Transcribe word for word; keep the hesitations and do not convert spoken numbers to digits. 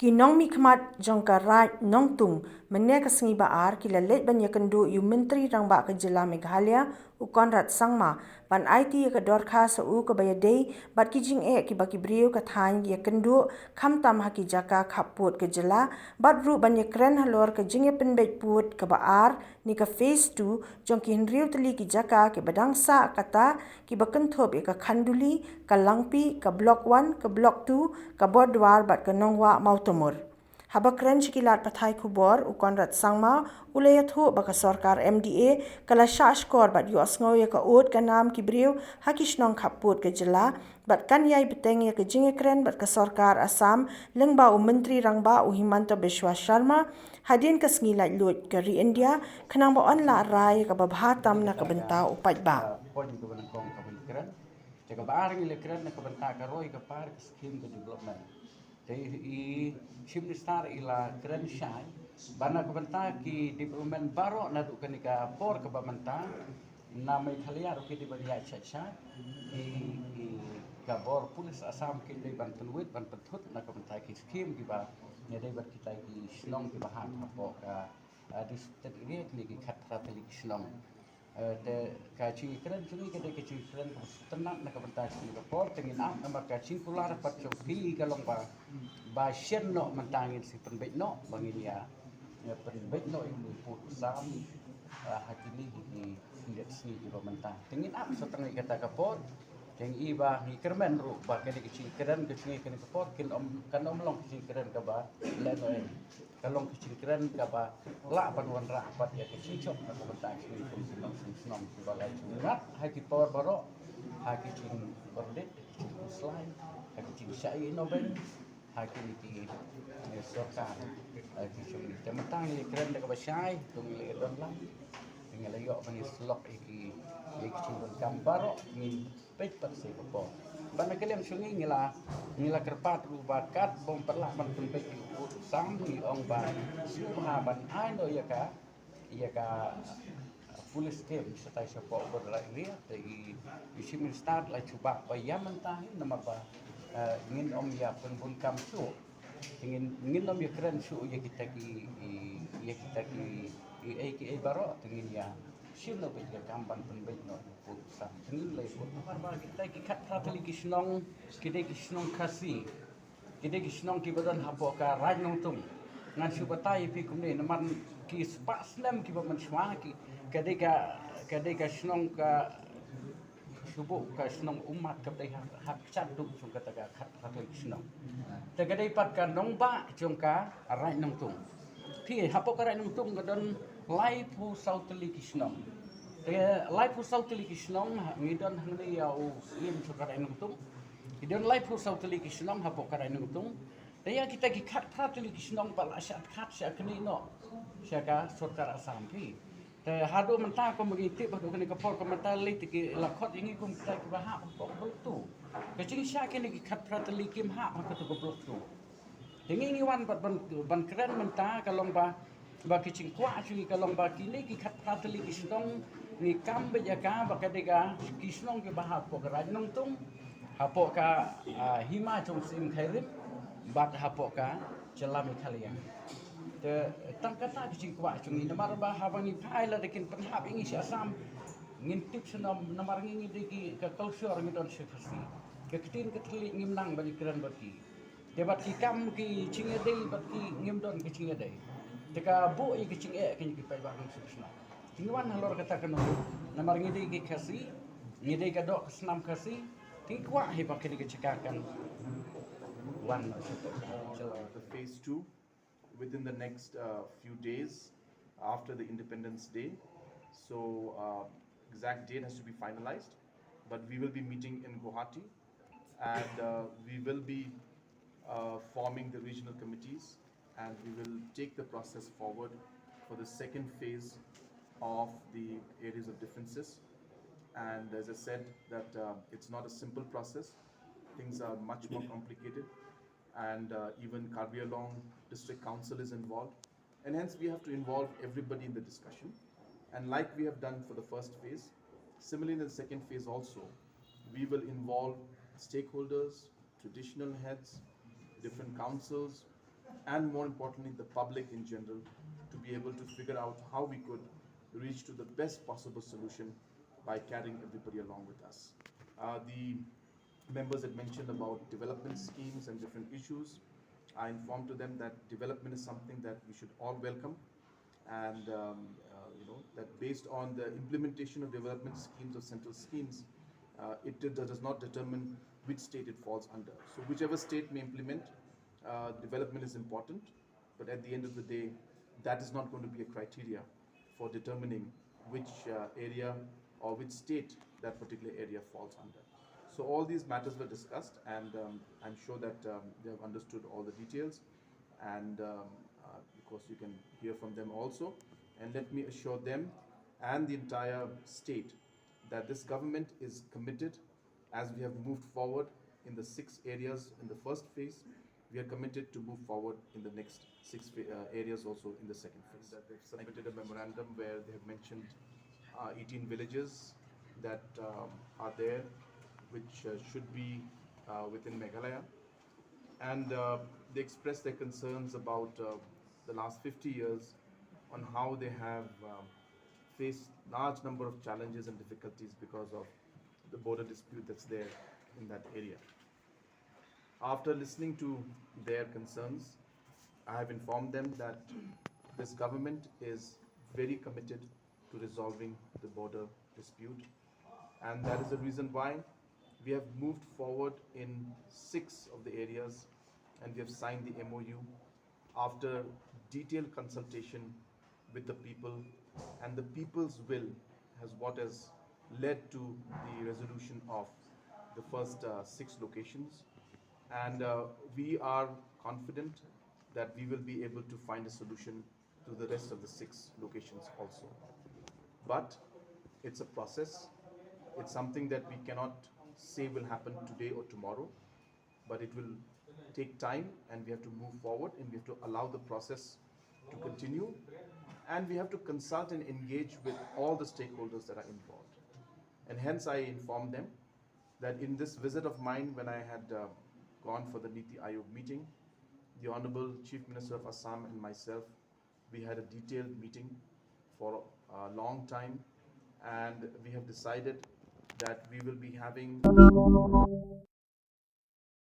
Ki nongmihkhmat jong ka Raid Nongtung mynne ka sngi ba ar ki la leit ban ïakynduh ïa u Myntri Rangbah ka Jylla Meghalaya u Conrad Sangma ban aiti ïa ka dorkhas ha u kaba ïadei bad ki jingeh kiba ki briew ka thaiñ ki ïakynduh khamtam ha ki jaka khappud ka jylla bad ruh ban ïakren halor ka jingïapynbeit pud kaba ar ne ka phase two jong ki hynriew tylli ki jaka kiba dang sah kata kiba kynthup ïa ka Khanduli, ka Langpih, ka Block one, ka Block two, ka Bordwar bad ka Nongwah Mawtamur. Haba kren sha ki lad pathai khubor u Conrad Sangma u la ïathuh ba ka sorkar M D A ka la shah shkor bad ïohsngew ïa ka ud ka nam ki briew ha ki shnong khappud ka jylla bad kan ïai bteng ïa ka jingïakren bad ka sorkar Assam lyngba u Myntri Rangbah u Himanta Biswa Sharma hadien ka sngi laitluid ka ri India khnang ba yn lah rai ïa kaba bha tam na ka bynta u paidbah. Point kaba nyngkong kaba ngi kren. Te kaba ar ngi la kren na ka bynta ka roi ka par ka skim ka development. Te i Chief Minister i la kren shai ba na ka bynta ki development baroh naduh kane ka por kaba mynta na Meghalaya ruh ki dei ban ïaid shai shai. I, i ka bor police Assam ki dei ban pynwit ban pynthut na ka bynta ki skim kiba ïadei bad kita ki shnong kiba hap hapoh ka, ah, district area kine ki khatphra tylli ki shnong. Eh, te ka jingkren jong ngi ka dei ka jingkren kaba sngewtynnat na ka bynta jong ngi ka por te ngin ap namar ka jingkular pat jong phi ka long ba ba shen noh mynta ngin sa pynbeit noh ba ngin ïa, ïa pynbeit noh ïa u pud u sam, eh, ha kine ki khyndiat sngi kiba mynta. Te ngin ap sa tang ïa kata ka por te ngi ba ngi kyrmen ruh ba kane ka jingkren ka jong ngi kane ka por kin ym kan ym long ka jingkren kaba lehnohei. Ka long ka jingkren kaba lah ban wanrah pat ïa ka jingjop na ka bynta jong ngi kum ki nongshong shnong kiba la jingïarap ha ki por baroh ha ki jingpynrit ha ki jingkhuslai ha ki jingshah ïehnohbeiñ ha kine ki, eh, sorkar, eh, ki jong ngi. Te mynta ngi la kren da kaba shai to ngi la ïadon lang te ngi la ïoh ban ïasyllok ïa ki, ïa ki jingdonkam baroh ngin peit pat sa ka por. Bad na ka liang jong ngi ngi la, ngi la kyrpad ruh ba kat bym pat lah ban pynbeit ïa u pud u sam ngi ong ba sngewbha ban ai noh ïa ka, ïa ka police team shatai shapoh border area te i, i Chief Minister la jubab ba ïa mynta hi namar ba, eh, ngin ym ïa pynbun kam shuh. Te ngin, ngin ym ïa kren shuh ïa kita ki, i, ïa kita ki, i, ei ki ei baroh te ngin ïa shim noh beit ïa ka kam ban pynbeit noh. Pud u sam. Te ngin leh pud. Namar ba kita ki khatphra tylli ki shnong, ki dei ki shnong Khasi. Ki dei ki shnong kiba don hapoh ka Raid Nongtung. Ngan shu batai ïa phi kumne, namar ki spah snem kiba mynshuwa ki, ka dei ka, ka dei ka shnong ka shu buh ka shnong ummat kaba dei ha, ha kjat duh jong kata ka khatphra tylli ki shnong. Te ka dei pat ka nongbah jong ka Raid Nongtung. Phi hapoh ka Raid Nongtung ka don laiphew saw tylli ki shnong. Te laiphew saw tylli ki shnong, ha, ngi don hangne ïa u Syiem jong ka Raid Nongtung. Ngi don laiphew saw tylli ki shnong hapoh ka Raid Nongtung. Te ïa kita ki khatphra tylli ki shnong ba la shah khat shah knieh noh sha ka sorkar Assam phi. Te haduh mynta kumba ngi tip haduh kane ka por ka mynta lei te ki la khot ïa ngi kum kita kiba hap hapoh ka Block two. Ka jingshah kine ki khatphra tylli kim hap ha kato ka Block two. Te ngi ngi wan bad ban, ban kren mynta ka long ba, ba ki jingkwah jong ngi ka long ba kine ki khatphra tylli ki shnong ngi kam beit ïa ka ba ka dei ka ki shnong kiba hap hapoh ka Raid Nongtung, hapoh ka, ah, hima jong Syiem Khyrim bad hapoh ka jylla Meghalaya. Te tang kata ki jingkwah jong ngi namar ba haba ngi phai lada kin pynhap ïa ngi sha Assam ngin tip sha nam namar ngi ngi dei ki ka culture ngi don sha Khasi. Ka ktien ka thylliej ngim nang ban ïakren bad ki. Te bad ki kam ki jingïadei bad ki ngim don ki jingïadei. Te ka buh ïa ki jingeh ki ki paidbah ngi suk shnong. Te ngi wan halor kata ka nong namar ngi dei ki Khasi, ngi dei ka doh ka snam Khasi, te ngi kwah hi ba kane ka jaka kan wan sha to. The phase two within the next, uh, few days after the Independence Day. So, uh, exact date has to be finalized, but we will be meeting in Guwahati, and, uh, we will be, uh, forming the regional committees, and we will take the process forward for the second phase of the areas of differences. And as I said, that, uh, it's not a simple process. Things are much more complicated, and, uh, even Karbi Anglong District Council is involved. And hence, we have to involve everybody in the discussion. And like we have done for the first phase, similarly in the second phase also, we will involve stakeholders, traditional heads, different councils, and more importantly, the public in general, to be able to figure out how we could reach to the best possible solution by carrying everybody along with us. Uh, the members had mentioned about development schemes and different issues. I informed to them that development is something that we should all welcome, and um, uh, you know that based on the implementation of development schemes or central schemes, uh, it did- does not determine which state it falls under. So whichever state may implement, uh, development is important, but at the end of the day, that is not going to be a criteria for determining which uh, area or which state that particular area falls under. So all these matters were discussed, and um, I'm sure that um, they have understood all the details. And um, uh, of course, you can hear from them also. And let me assure them and the entire state that this government is committed, as we have moved forward in the six areas in the first phase, we are committed to move forward in the next six fa- uh, areas also in the second phase. And, uh, they've submitted a memorandum where they have mentioned uh, eighteen villages that um, are there, which uh, should be uh, within Meghalaya. And uh, they expressed their concerns about uh, the last fifty years on how they have um, faced large number of challenges and difficulties because of the border dispute that's there in that area. After listening to their concerns, I have informed them that this government is very committed to resolving the border dispute, and that is the reason why we have moved forward in six of the areas, and we have signed the M O U after detailed consultation with the people, and the people's will has what has led to the resolution of the first uh, six locations. And uh, we are confident that we will be able to find a solution to the rest of the six locations also. But it's a process. It's something that we cannot say will happen today or tomorrow, but it will take time, and we have to move forward, and we have to allow the process to continue, and we have to consult and engage with all the stakeholders that are involved. And hence I informed them that in this visit of mine, when I had uh, gone for the NITI Aayog meeting, the Honorable Chief Minister of Assam and myself, we had a detailed meeting for a long time, and we have decided that we will be having